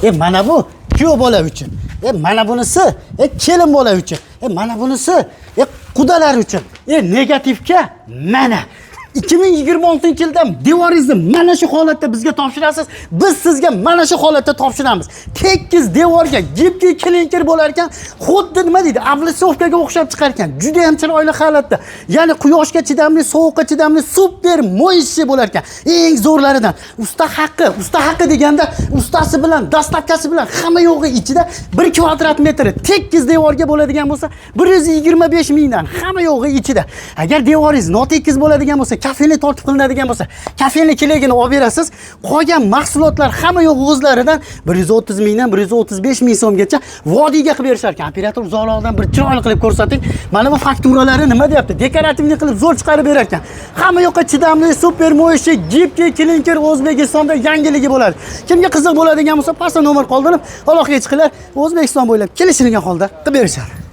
Mana bu kuyov bola uchun. Mana bunisi kelin bola uchun. Mana bunisi qudalar uchun. Negativga mana 2026-yilda devoringizni mana shu holatda bizga topshirasiz. Biz sizga mana shu holatda topshiramiz. Tekis devorga гибкий klinker bo'lar ekan, xuddi nima deydi, облицовка ga o'xshab chiqar ekan. Juda ham chiroyli holatda. Ya'ni quyoshga chidamli, sovuqqa chidamli, super моющий bo'lar ekan. Eng zo'rlaridan. Usta haqqi, usta haqqi deganda ustasi bilan, доставка si bilan hamma yo'g'i ichida 1 kvadrat metri tekis devorga bo'ladigan bo'lsa 125 mingdan hamma yo'g'i ichida. Agar devoringiz notekis bo'ladigan bo'lsa, kafelni tortib qilinadigan bo'lsa, kafelni kelegini olib berasiz. Qolgan mahsulotlar hamma yo'g'i o'zlaridan 130 mingdan 135 ming so'mgacha vodiyga qilib berishar ekan. Operator, uzoqroqdan bir chiroyli qilib ko'rsating. Mana bu fakturalari nima deyapti? Декоративный qilib zo'r chiqarib berar ekan. Hamma yoqqa chidamli, super моющий, гибкий klinker O'zbekistonda yangiligi bo'ladi. Kimga qiziq bo'ladigan bo'lsa, pastda nomer qoldirib, aloqaga chiqinglar. O'zbekiston bo'ylab kelishilgan holda qilib berishadi.